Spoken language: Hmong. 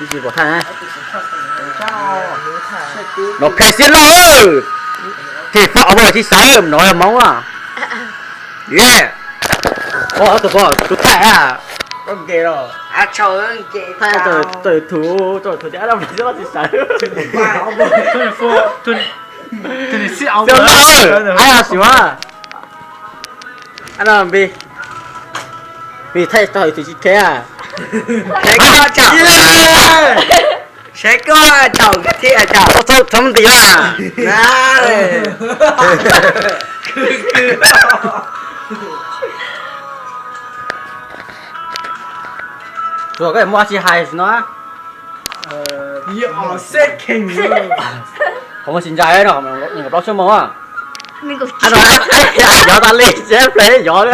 Tsis pom thaij na. No phem xiab loj. Phem faj os, tsis xav no yog Hmoob a. Ye. Tus pom tus thaij a. Thaij tau thaum thaum tias phem xiab loj tsis xav. Xiab loj, ai yog xiv a. Ai no npis, npis thaij tau tus tsis khev a. Saib koj caum thiaj caum. Txhob ntim a. Tsuas koj muaj tsis hais no. Qhov muaj tsis ntsa no, nees nkaum plaub xuab moos a. Yov tas li, seb ple yov li.